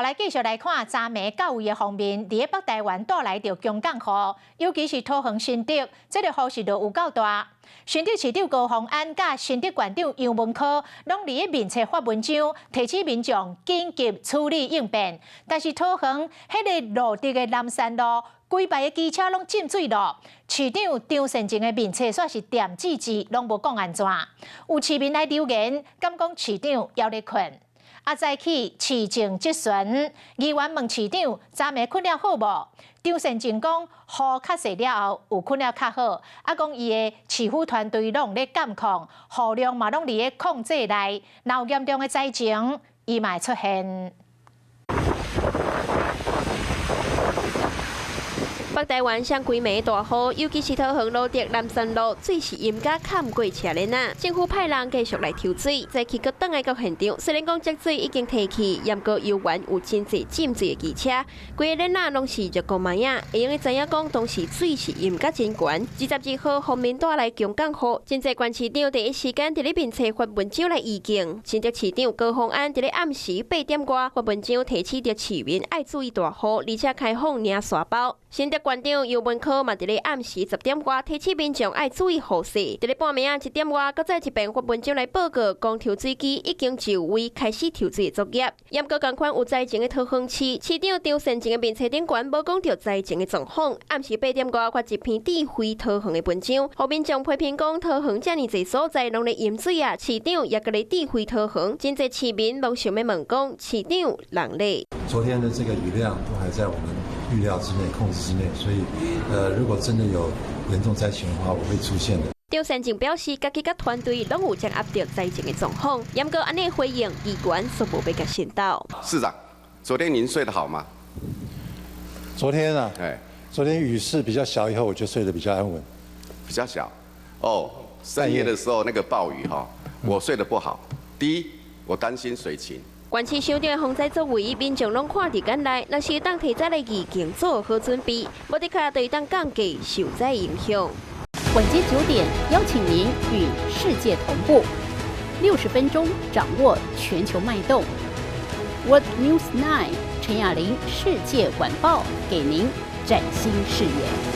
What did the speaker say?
來繼續來看，昨暝到位的鋒面，佇咧北台灣帶來著強降雨，尤其是桃園新竹，這个雨勢就有夠大。新竹市長高虹安佮新竹縣長楊文科，攏佇咧面冊發文章，提醒民眾緊急處理應變。但是桃園彼个蘆竹的南山路，規排的機車攏浸水咯。市長張善政的面冊煞是恬吱吱，攏無講按怎。有市民來留言，敢講市長猶咧睏。啊，早起市政質詢，議員問市長昨暝睏了好無？張善政講雨較細了後有睏了較好，啊講伊的市府團隊攏咧監控，雨量嘛攏佇咧控制內，若有嚴重的災情，伊嘛會出現。北台灣上規暝大雨，尤其是桃園蘆竹南山路，水是淹甲崁過車輪仔。政府派人繼續來抽水，早起閣轉來到現場。雖然講積水已經退去，毋過猶原有真濟浸水的機車，規个鏈仔攏是熱鍋麥仔。會用得知影講，當時水是淹甲真懸。22號鋒面帶來強降雨，真濟縣市長第一時間佇咧面冊發文章來預警。新竹市長高虹安佇咧暗時8點外發文章提醒著市民愛注意大雨，而且開放領沙包。新竹縣長游文科嘛，佇咧暗時10點外提醒民眾愛注意雨勢。佇咧半暝仔1點外，閣再一遍發文章來報告，講抽水機已經就位開始抽水作業。毋過仝款有災情的桃園市市長張善政的面冊頂懸無講著災情的狀況。暗時8點外發一篇指揮桃園的文章，予民眾批評講桃園遮爾濟所在攏咧淹水啊，市長也閣咧指揮桃園，真濟市民攏想欲問講市長人咧。昨天的這個雨量都還在我們預料之內、控制之內，所以，如果真的有嚴重災情的話，我會出現的。張善政表示，家己佮團隊攏有掌握著災情的狀況，毋過按呢回應，議員煞無欲共信鬥。市長，昨天您睡得好嗎？昨天啊，哎，昨天雨勢比較小，以後我就睡得比較安穩。比較小，哦，深夜的時候那個暴雨哈，我睡得不好。第一，我擔心水情。縣市首長的防災作為，民眾攏看佇眼內。若是當提早來預警做好準備，無的確會當降低受災影響。晚間9點，邀請您與世界同步，60分鐘掌握全球脈動。World News 9 陳雅玲世界晚報，給您嶄新視野。